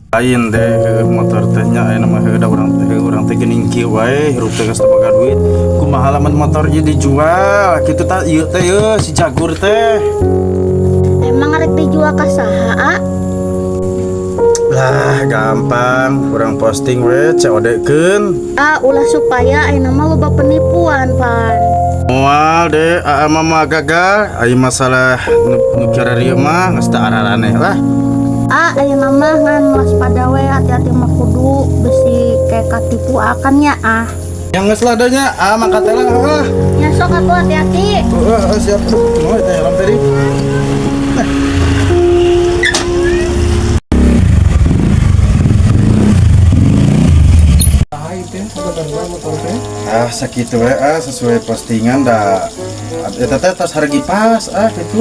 Lain deh heueuh motor teh nya aya mah heueuh da urang teh heueuh urang teh geuning kieu wae hirup teh geus teu boga duit. Kumaha lamun motor ieu dijual kitu tah ieu teh yeuh si Jagur teh. Emang rek dijual ka saha, A? Lah gampang, urang posting we COD keun. Ah, ulah supaya ayeuna mah loba penipuan pan. Moal deh, aa mah moal gagal, ai masalah nu kieu mah geus teu araraneh lah. Ah, ayeuna mah ngan waspada we, hati-hati mah kudu bisi kayak katipu akan nya ah. Yang geus lah nya, ah mangkat teh lah. Ah. Ya sok atuh hati-hati. Heeh, siap. Kumaha teh helm tadi? Ah, sakitu we ah sesuai postingan da eta teh tos hargi pas ah gitu.